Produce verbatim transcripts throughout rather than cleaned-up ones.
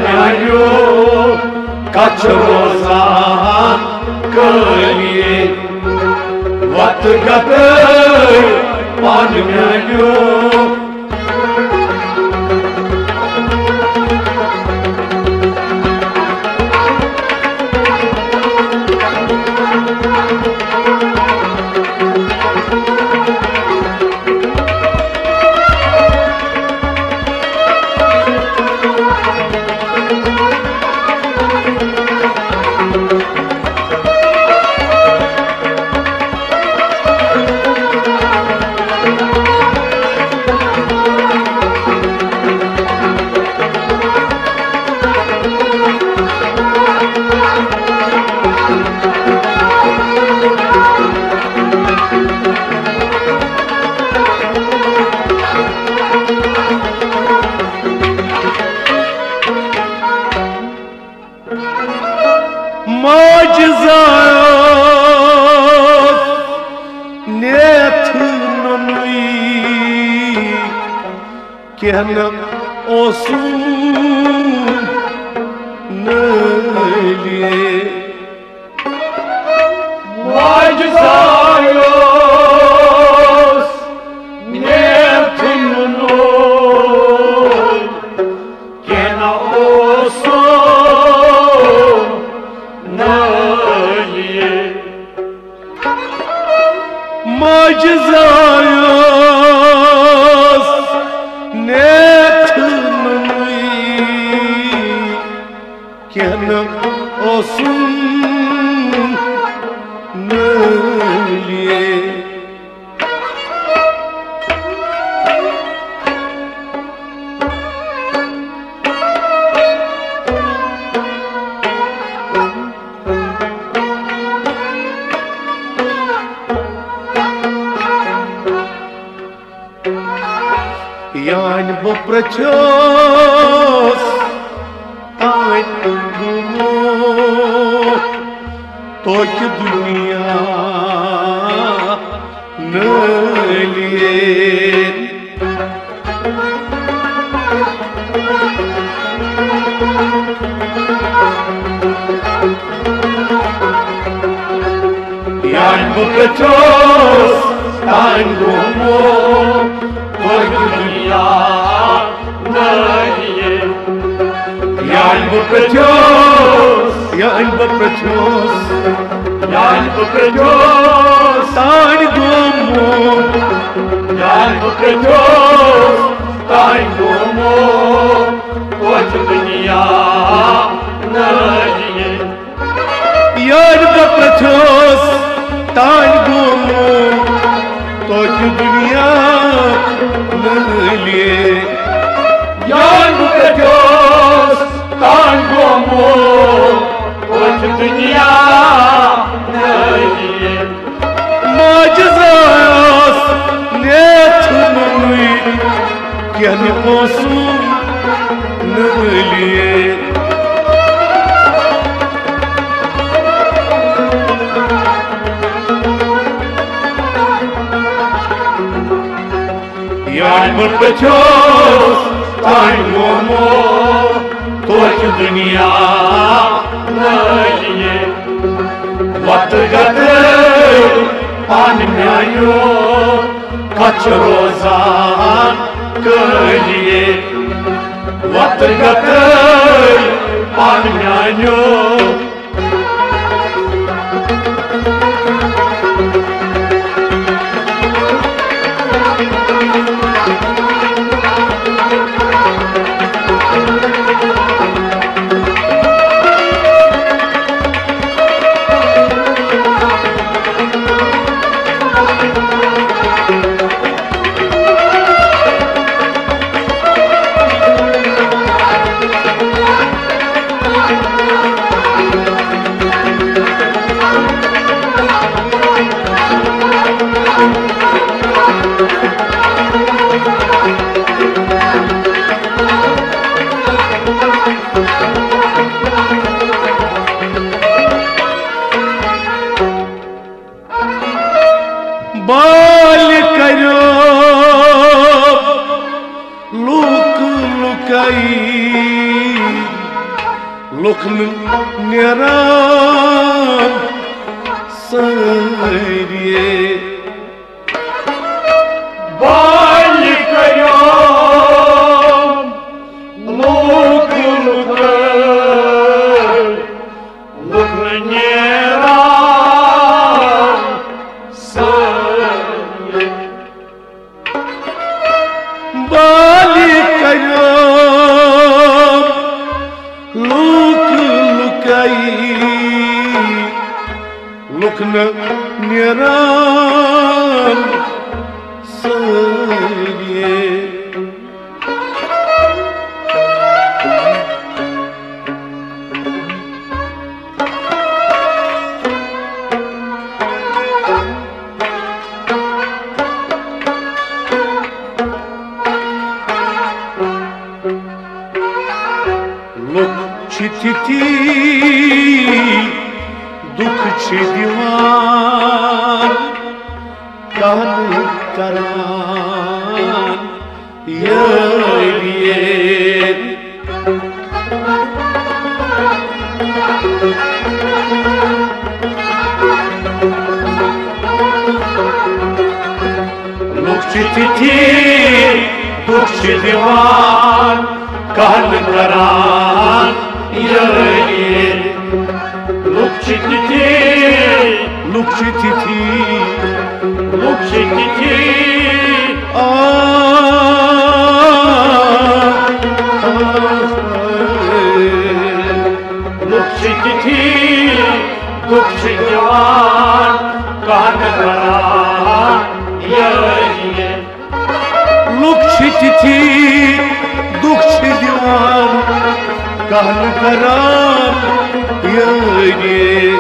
میانیو، کتھ چھِ روزان کٲلی؟ وتہٕ گتہٕ پانہٕ میانیو۔ ماجہِ زایوس نیتھٕ نُنُے، کینٛہہ نہٕ اوسُم نٲلِتھ۔ ماجہِ زایوس نیتھٕ نُنُے، کینٛہہ نہٕ اوسُم نٲلِتھ۔ ماجہِ زایوس نیتھٕ نُنُے، کینٛہہ نہٕ اوسُم نٲلِتھ۔ یانۍ بہٕ پرٛژھیوس تانۍ گوٚمُت توتہِ دُنیا نٲلِتھ۔ یانۍ بہٕ پرٛژھیوس تانۍ گوٚمُت توتہِ دُنیا نٲلِتھ۔ یانۍ بہٕ پرٛژھیوس، یانۍ بہٕ پرٛژھیوس، یانۍ بہٕ پرٛژھیوس تانۍ گوٚمُت، یانۍ بہٕ پرٛژھیوس تانۍ گوٚمُت توتہِ دُنیا نٲلِتھ۔ یانۍ بہٕ پرٛژھیوس تانۍ گوٚمُت توتہِ دُنیا نٲلِتھ۔ یانۍ بہٕ پرٛژھیوس تانۍ گوٚمُت توتہِ دُنیا نٲلِتھ۔ ماجہِ زایوس نیتھٕ نُنُے، کینٛہہ نہٕ اوسُم نٲلِتھ۔ یانۍ بہٕ پرٛژھیوس تانۍ گوٚمُت توتہِ دُنیا نٲلِتھ۔ وتہٕ گتہٕ پانہٕ میانیو، کتھ چھِ روزان کٲلِتھ؟ وتہٕ گتہٕ پانہٕ میانیو۔ نیران سٲری۔ بالہِ کریوم لوٗکھ لوٗکھ، لوٗکھ نیران سٲری۔ بالہِ کریوم لوٗکھ لوٗکھ، لوٗکھ نیران سٲری۔ لوٗکھ چھِ تِتھی، دُکھ چھِ دِوان، کانہٕ کران یٲری۔ لوٗکھ چھِ تِتھی، دُکھ چھِ دِوان، کانہٕ کران یٲری۔ لوٗکھ چھِ تِتھی، لوٗکھ چھِ تِتھی، لوٗکھ چھِ تِتھی۔ آ، لوٗکھ چھِ تِتھی، دُکھ چھِ دِوان، کانہٕ کران یٲری۔ لوٗکھ چھِ تِتھی، دُکھ چھِ دِوان، کانہٕ کران یٲری۔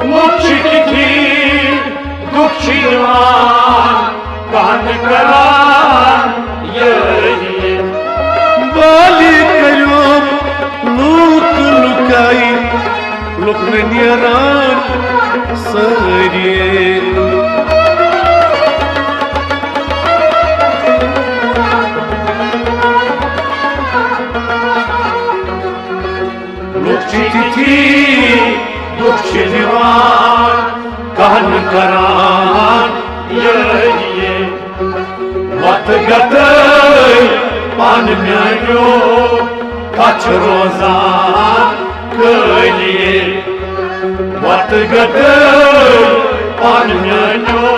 لوٗکھ چھِ تِتھی، دُکھ چھِ دِوان، کانہٕ کران یٲری۔ بالہِ کریوم لوٗکھ لوٗکھ، لوٗکھ نیران سٲری۔ لوٗکھ چھِ تِتھی، دُکھ چھِ دِوان، کانہٕ کران یٲری۔ وَتہٕ گَتٲے پانہٕ میٛانیو، کَتھ چھِ روزان خٲلی۔ وَتہٕ گَتٲے پانہٕ میٛانیو۔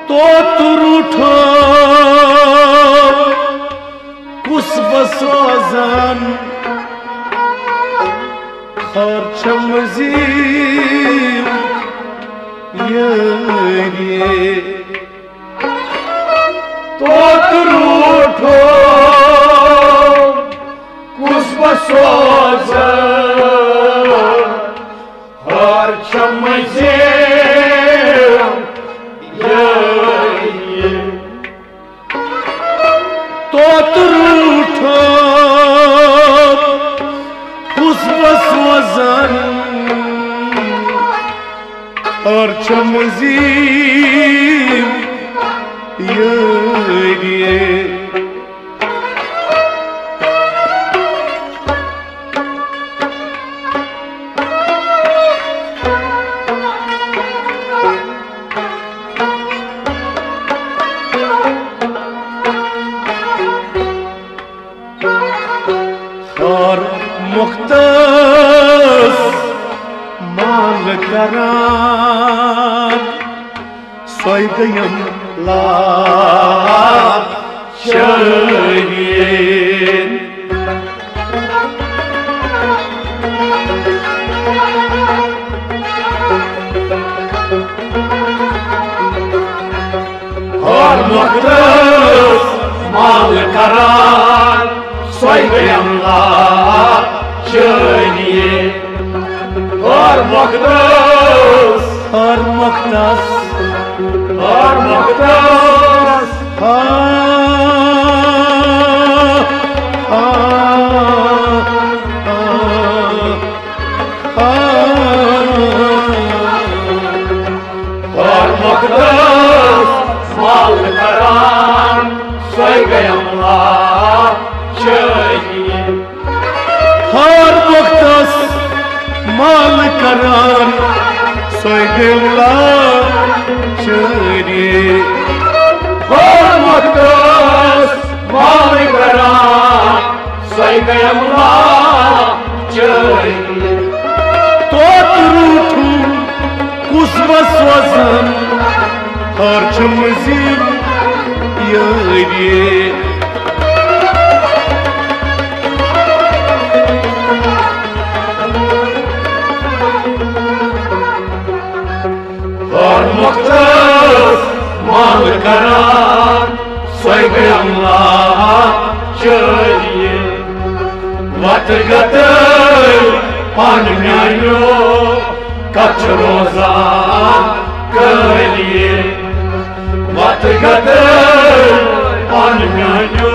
توتہٕ روٗٹھو کُس بہٕ سوزن، خٲر چھےٚ مٔنٛزِم یٲری۔ توتہٕ روٗٹھو کُس بہٕ سوزن، خٲر چھےٚ مٔنٛزِم یٲری۔ توتہٕ روٗٹھو کُس بہٕ سوزن، خٲر چھےٚ مٔنٛزِم یٲری۔ خٲر مختص مال کران، سۄے گٔیم لاتھ شٲعری۔ ہر مۄختس مال کران، سۄے گٔیم لاچٲری۔ ہر مۄختس، ہر مۄختس، ہر مۄختس۔ ہا، ہا، ہا، ہا۔ ہر مۄختس مال کران، سۄے گٔیم لاچٲری۔ ہر مۄختس مال کران، سۄے گٔیم لاچٲری۔ ہر مۄختس مال کران، سۄے گٔیم لاچٲری۔ توتہِ روٗٹھُم کُس وۄنۍ سوزن، ہر چھُم زِو یٲری۔ ہر مۄختس مال کران، سۄے گٔیم لاچٲری۔ وتہٕ گتٕلۍ پانہٕ میانیو، کتھ چھِ روزان کٲلی؟ وتہٕ گتٕلۍ پانہٕ میانیو۔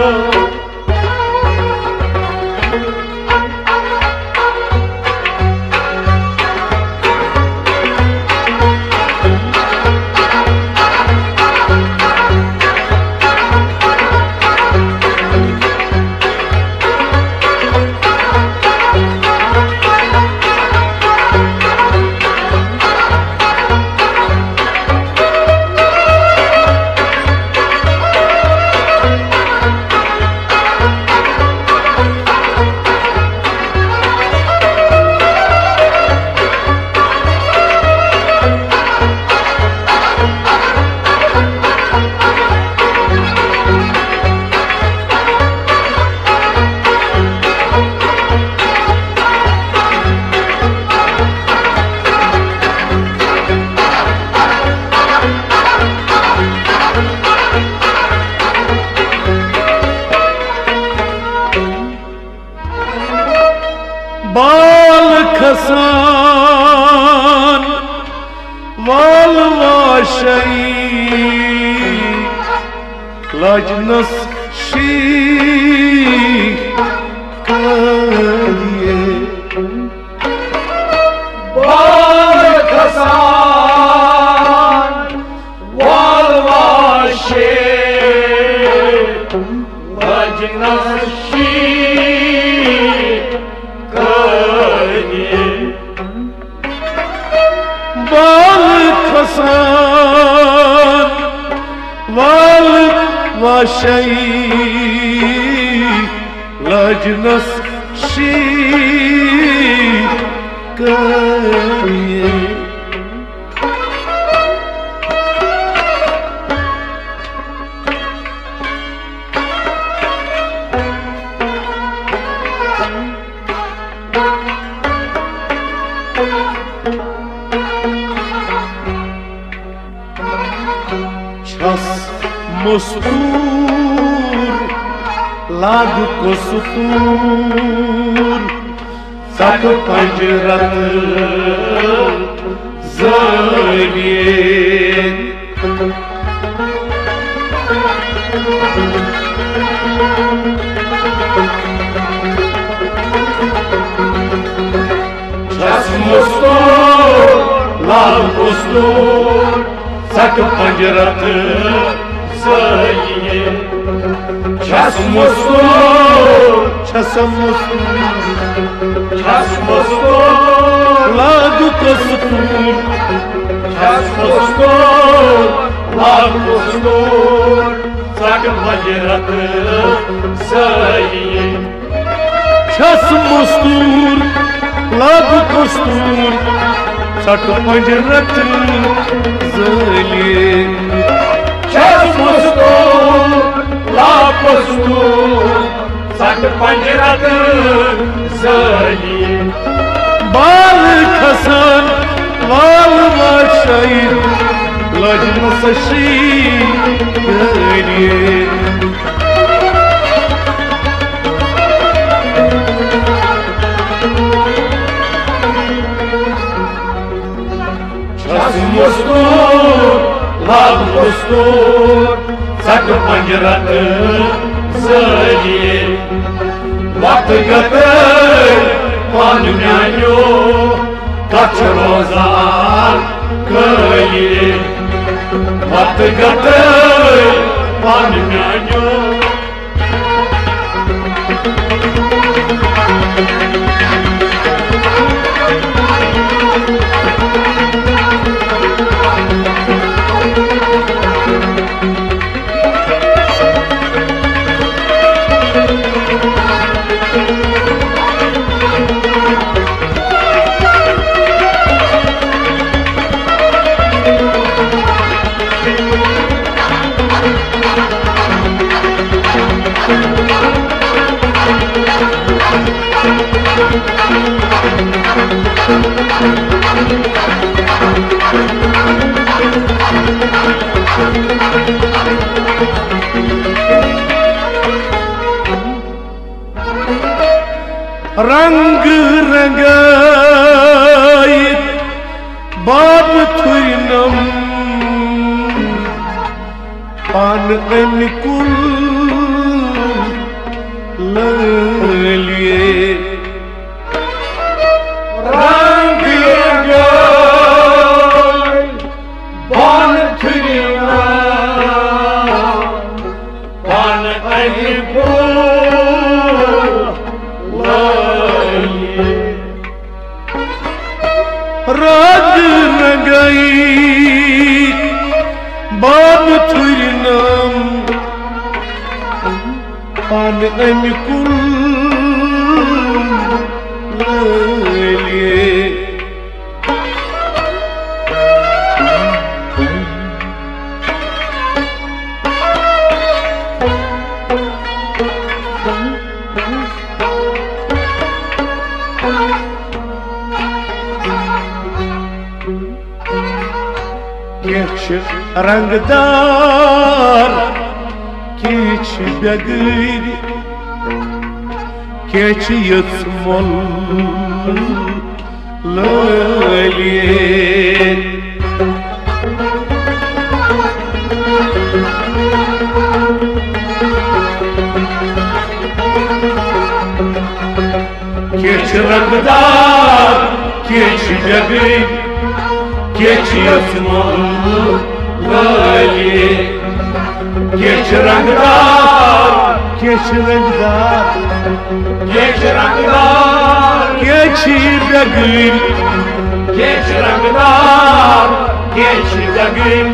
بال کھسان وال واشی، لجنس شی کریے۔ بال کھسان وال واشے، لجنس شی کریے۔ بال کھسان وال واشی، لجنس شی کریے۔ چھس مستور لاگہٕ کستور، ژٹہٕ پنجرت زٲلِتھ۔ چھس مستور لاگہٕ کستور، ژٹہٕ پنجرت زٲلِتھ۔ چھس مستور، چھس مستور، چھس مستور، لاگہٕ کستور۔ چھس مستور، لاگہٕ کستور، ژٹہٕ پنجرت زٲلِتھ۔ چھس مستور، لاگہٕ کستور، ژٹہٕ پنجرت زٲلِتھ۔ چھس مستور، لاگہٕ وستو، ژٹ پنجرک زٲلی۔ بال کھسان وال واشائی، لج مسشی گٲلی۔ چھس مستور، لب مستور، ژٹ پنجرک زٲلی۔ وقت گتر پان میانیو، کتھ روزان کٲلی۔ وقت گتر پان میانیو۔ رنگ رنگائے باب تھرنم، پان امہِ کُل لٲلیے۔ رنگ رنگائے باب تھرنم، پان امہِ کُل لٲلیے۔ رنگ رنگائے باب تھرنم، پان امہِ کُل لٲلیے۔ کینٛہہ چھِ رنگدار، کینٛہہ چھِ بے گٲرۍ، کینٛہہ چھِ یٔژ مۄل لٲلیے۔ کینٛہہ چھِ رنگدار، کینٛہہ چھِ جگٕرۍ، کینٛہہ چھِ یژھ مۄل وٲلی۔ کینٛہہ چھِ رنگدار، کینٛہہ چھِ رنگدار، کینٛہہ چھِ رنگدار، کینٛہہ چھِ جگٕرۍ، کینٛہہ چھِ رنگدار، کینٛہہ چھِ جگٕرۍ،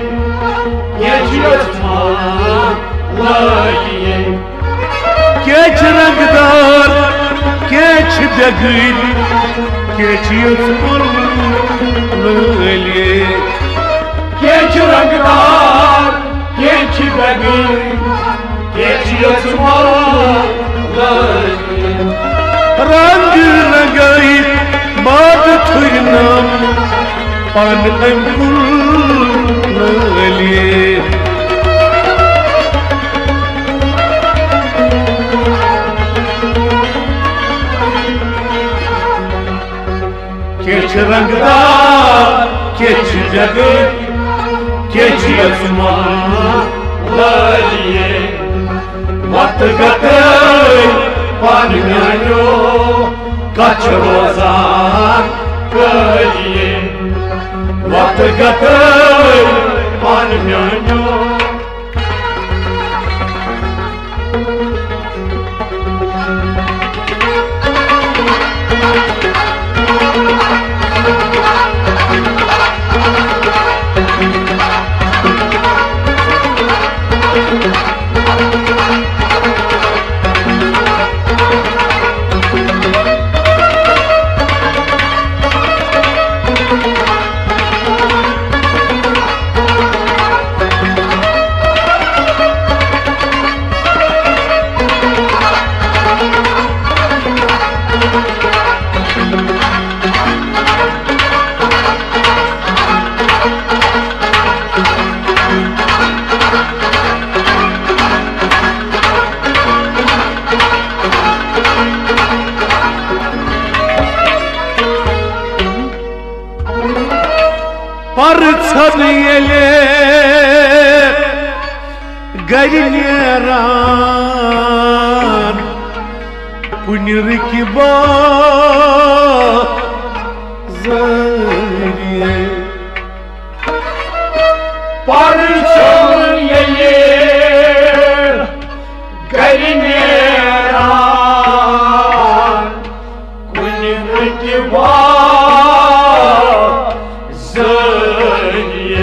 کینٛہہ چھِ یژھ مۄل وٲلی۔ کیٛاہ چھِ رنگدار، کیٛاہ چھِ بیگٕرۍ، کیٛاہ چھِ یژھ مۄل وٲلی۔ کیٛاہ چھِ رنگدار، کیٛاہ چھِ بیگٕرۍ، کیٛاہ چھِ یژھ مۄل وٲلی۔ رنگ رنگٲیِتھ باد تھُرنم، پن أمۍ کُل لٲلی۔ کیٛاہ چھِ رنگدار، کیٛاہ چھِ جگٕرۍ، کیٛاہ چھِ یژھ مۄل لٲلی۔ وتھ گترٲے پن میانیو، کتھ چھِ روزان کٲلی۔ وتھ گترٲے پن میانیو۔ کُنہِ رٕکہِ بازرِ۔ پرچم ییٚلہِ گرِ نیران، کُنہِ رٕکہِ بازرِ۔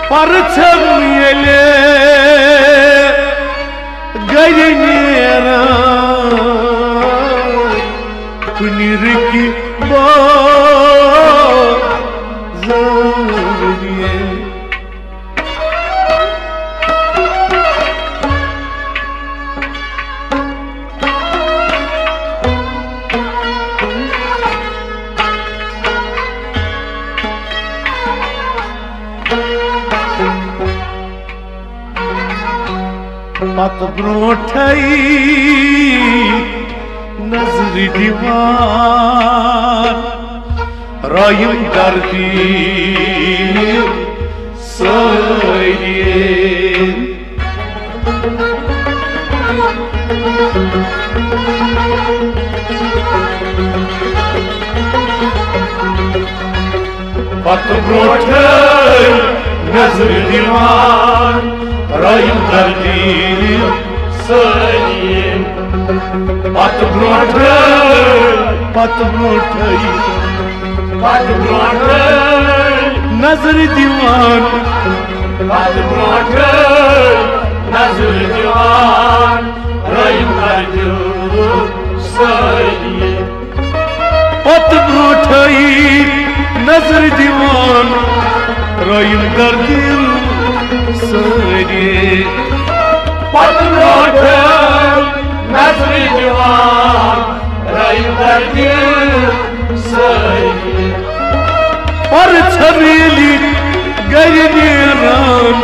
پرچم ییٚلہِ گرِ نیران، کُنہِ رٕکہِ بازرِ۔ پتہٕ برونٛٹھے نظرِ دِوان، رٲیِم دردی سٲری۔ پتہٕ برونٛٹھے نظرِ دِوان، رٲیِم دردی سٲری۔ پتہٕ برونٛٹھے، پتہٕ برونٛٹھے، پتہٕ برونٛٹھے نظرِ دِوان، پتہٕ برونٛٹھے نظرِ دِوان، رٲیِم دردی سٲری۔ پتہٕ برونٛٹھے نظرِ دِوان، رٲیِم دردی سٲری۔ پتہٕ برونٛٹھے نظرِ دِوان، رٲیِم دردی سٲری۔ پرچم ییٚلہِ گرِ نیران،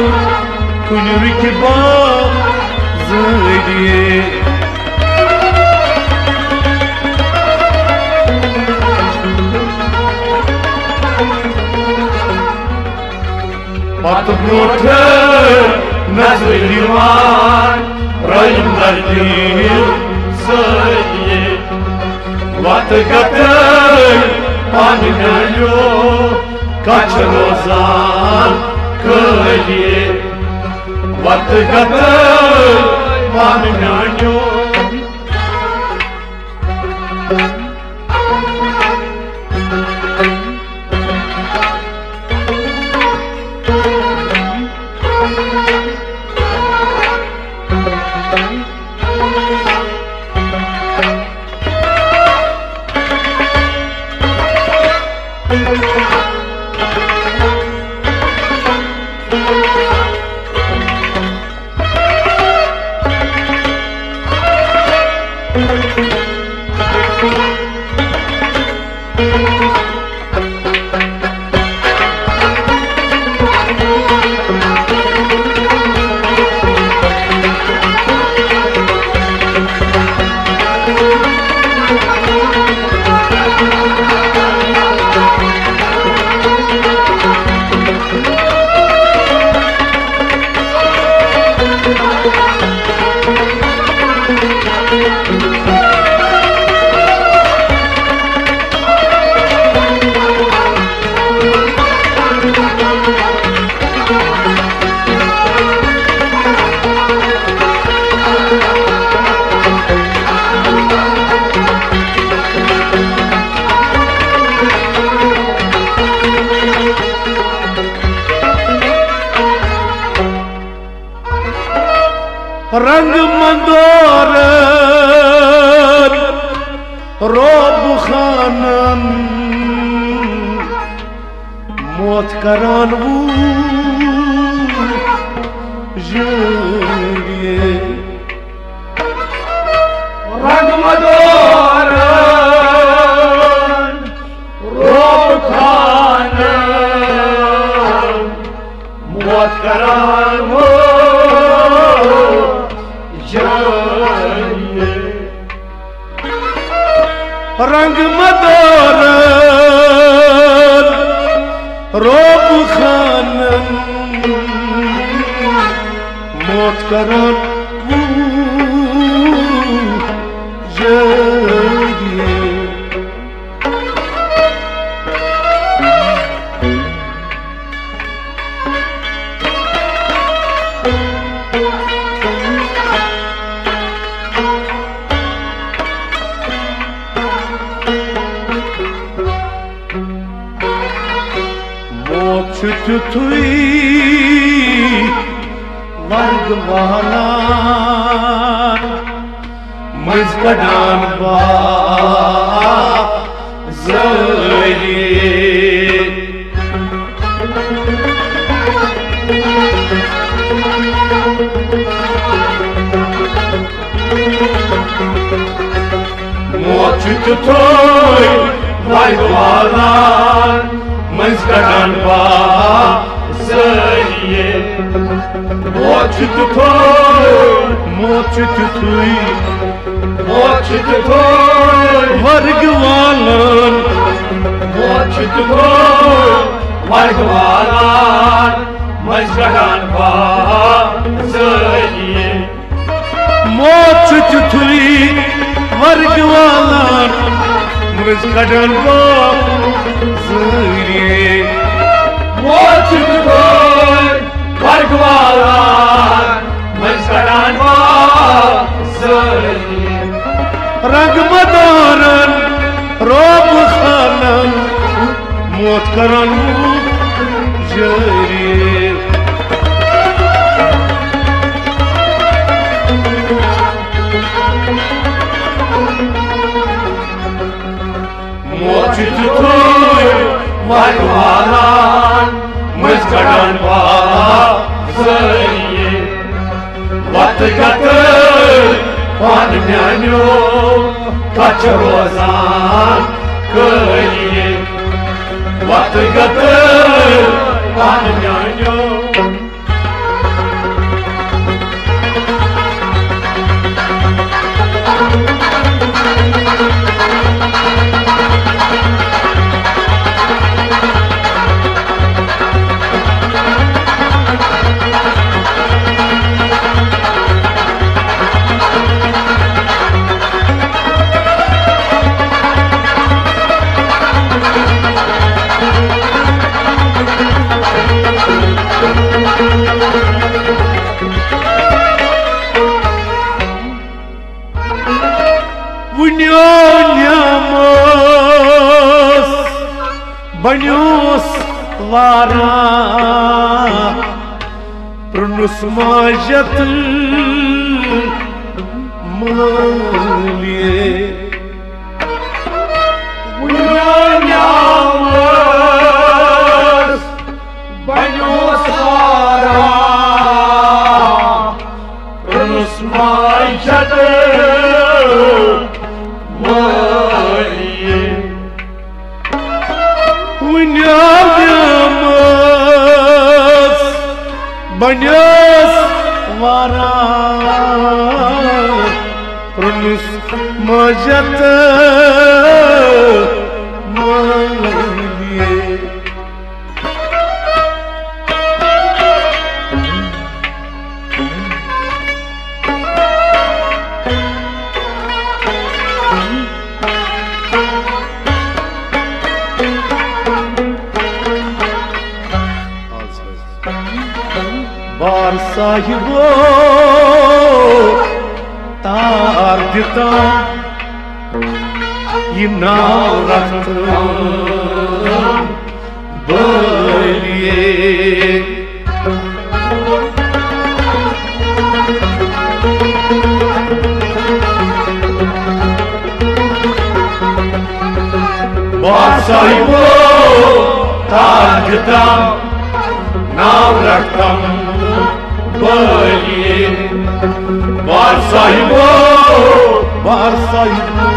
کُنہِ رٕکہِ بازرِ۔ پتہٕ برونٛٹھے نظرِ دِوان، رٲیِم دردی سٲری۔ وتہٕ گتہٕ پانہٕ میٛانیو، کتھ چھِ روزان خٲلی؟ وتہٕ گتہٕ پانہٕ میٛانیو۔ رنگ مندورن روب خانن موت کران وو جٲری۔ رنگ مدورن روب خانن موت کران وو جٲری۔ رنگ مدورن روب خانن موت کران وو تیُتھُے ورگ والان، مٔنٛزۍ کڑان بازرِ۔ موت چھُ تیُتھُے ورگ والان، مٔنٛزۍ کڑان بازرِ۔ موت چھُ تیُتھُے، موت چھُ تیُتھُے، موت چھُ تیُتھُے ورگ والان۔ موت چھُ تیُتھُے ورگ والان، مٔنٛزۍ کڑان بازرِ۔ موت چھُ تیُتھُے ورگ والان، مٔنٛزۍ کڑان بازرِ۔ موت چھُ تیُتھُے ورگ والان، مٔنٛزۍ کڑان بازرِ۔ رنگ مدارن، روبہٕ خانن، موت کران موت جٲری۔ موت چھُ تیُتھُے ورگ والان، مٔنٛزۍ کڑان بازرِ۔ وتہٕ گتہٕ پانہٕ میانیو، کتھ چھِ روزان کٲری؟ وتہٕ گتہٕ پانہٕ میانیو۔ وُنیو نیامس بنیوس وارا، پرنس ماجت مٲلِس۔ وُنیو نیامس بنیوس وارا، پرنس ماجت مٲلِس۔ وُنیو نیامس بنیوس وارا، پرنس ماجت مٲلِس۔ بار صاحبو، تار دِتم یہِ ناو رتھ بٲلِس۔ بار صاحبو، تار دِتم ناو رتھ بٲلِس۔ بار صاحبو، بار صاحبو،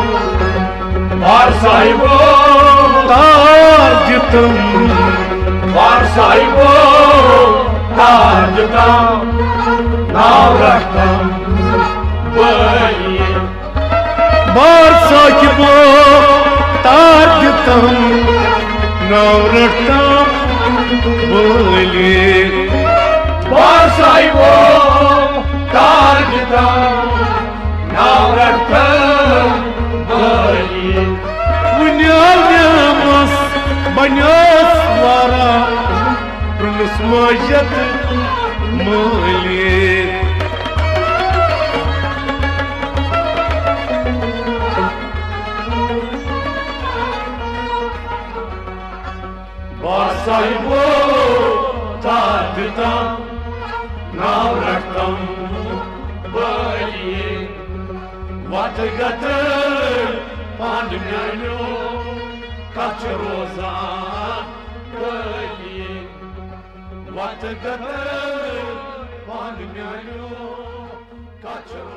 بار صاحبو، تار دِتم۔ بار صاحبو، تار دِتم ناو رتھ بٲلِس۔ بار صاحبو، تار دِتم ناو رتھ بٲلِس۔ بار صاحبو، تار دِتم ناو رتھ بٲلِس۔ وُنیو نیامس بنیوس وارا، پرنس ماجت مٲلِس۔ بار صاحبو، ناو رٹتم بٲلی، وتہٕ گتہٕ پانہٕ میٛانیو، کتھ چھِ روزان بٲلی۔ وتہٕ گتہٕ پانہٕ میٛانیو، کتھ چھِ